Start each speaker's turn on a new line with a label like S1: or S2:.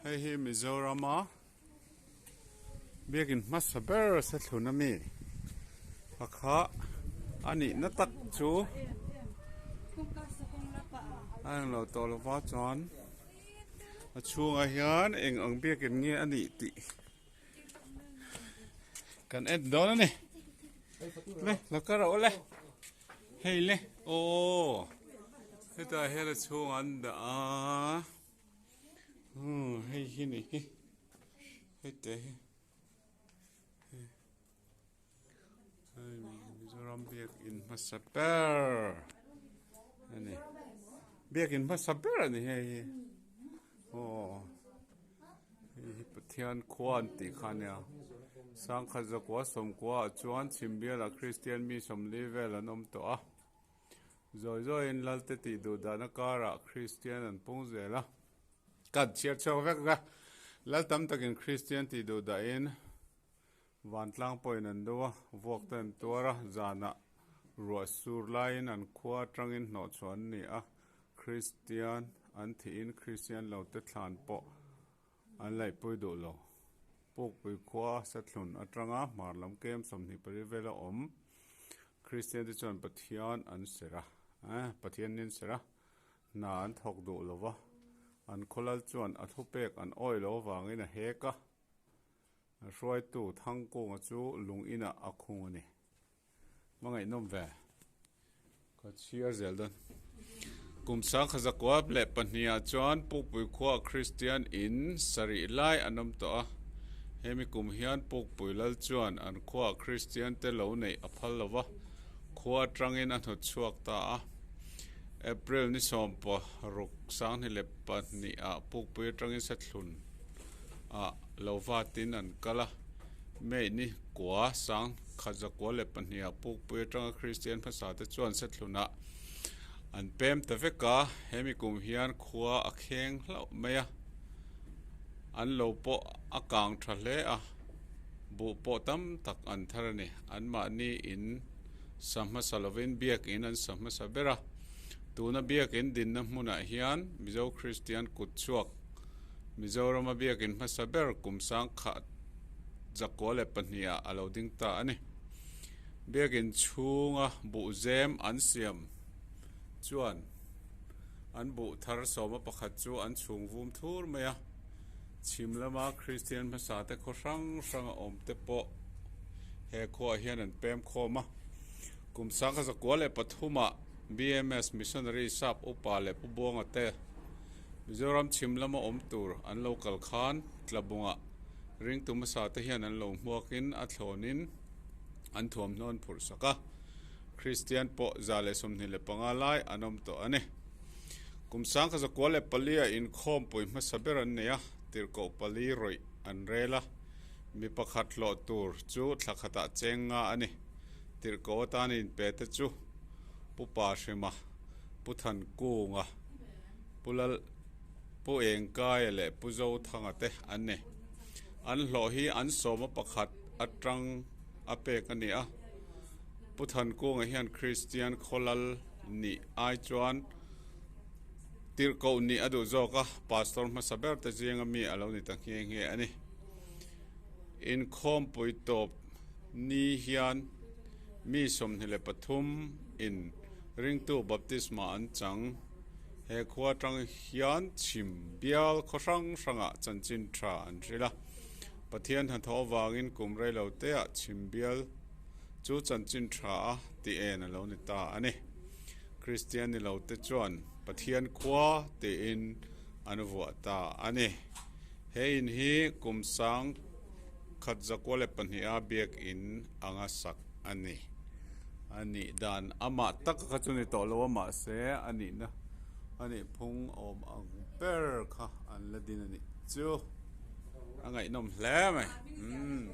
S1: Hei hi Mizorama biakin hmasa ber Sethlun ami pakha a nihna tak chu a englo tawh lova chuan a chhungah hian eng ang biakin nge a nih tih kan en dawn a ni le lo ka rawh le hei le aw hetah hian a chhung an dah a umm hei hi ni hi hei te hi hei Mizoram biakin hmasa ber a ni biakin hmasa ber a ni hei hi aw. Hei hi Pathian khua an tih kha ania. Sangkhat zakua sawmkua ah chuan chhimbialah Kristian mi sawmli vel an awm tawh a. Zawi zawiin Lalte tih duh dahna karah Kristian an pung zel a. Kan chhiar chhuak vek vek a. Lal tam takin Kristian tih duh dahin vantlang pawhin an do a, vuak te an tuar a, zanah ruah sur laiin an khua atangin hnawhchhuah an ni a. Kristian an thihin Kristian lote thlan pawh an laihpui duh lo. Pukpui khua Sathlun atanga hmar lam kem 24 vela awm Kristian te chuan Pathian an serh a, Pathian in serh a, hna an thawk duh lo va, an khawlal chuan a thupek an awih lo avangin a hek a, hruaitu Thangkunga chu lung inah a khung a ni. Hmangaih nawm ve. Ka chhiar zel dawn. Kum sangkha zakua leh pahnih ah chuan Pukpui khua Kristian in sarih lai an awm tawh a. Hemi kum hian Pukpui lal chuan an khua Kristian te lo neih a phal lo va, khua atangin a hnawt chhuak ta a. April ni 16 22 ah Pukpui atangin Sethlun ah lo vatin an kal a. May ni kua 1902 ah Pukpui atanga Kristian hmasa te chuan Sethlunah an pem ta vek a, hemi kum hian khua a kheng hlauh mai a, an lo pawh a kang tha hle a, buh pawh tam tak an thar a ni. Anmahni in sa hmasa lovin biakin an sa hmasa ber a, tuna biakin dinna hmunah hian Mizo Kristian kut chhuak Mizorama biakin hmasa ber kum 1902 ah a lo ding ta a ni. Biakin chhunga buhzem an siam chuan an buh thar sawma pakhat chu an chhung vum thur mai a. Chhim lama Kristian hmasa te khaw hrang hranga awm te pawh he khuaah hian an pem khawm a. Kum 1903 ah BMS Missionary Sap Upa leh Pu Buanga te Mizoram chhim lama awm tur an lo kal khan Tlabungah ringtu hmasa te hian an lo hmuakin a thlawnin an thuamhnaw an phurh sak a, Kristian pawh 125 lai an awm tawh a ni. Kum 1904 ah inkhawmpui hmasa ber an nei a, tirhkoh pali rawih an rel a, mi pakhat hlawh tur chu thla khatah cheng nga a ni. Tirhkoh atan inpe te chu Pu Pa Hrima, Pu Thankunga, Pu Lal, Pu Engkaia leh Pu Zothanga te an ni. An hlawh hi an sawma pakhat atang a pek a ni a. Pu Thankunga hian Kristian khawlal nih ai chuan tirhkoh nih a duh zawk a, Pastor hmasa ber te zinga mi a lo ni ta nghe nghe a ni. Inkhawmpui tawp ni hian mi 23 in ringtu baptisma an chang. He khua atang hian chhim bial khaw hrang hrangah chanchin tha an hrilh a. Pathian hnathawh avangin kum rei lo teah chhim bial chu chanchin tha a ti en a lo ni ta a ni. Kristian ni lo te chuan Pathian khua tiin an vuah ta a ni. He in hi kum 1902 a biakin anga sak a ni. A nih dan amah tak kha chu ni tawh lo a mahse a nihna a nih phung awm ang ber kha an la din a nih chu a ngaihnawm hle mai umm.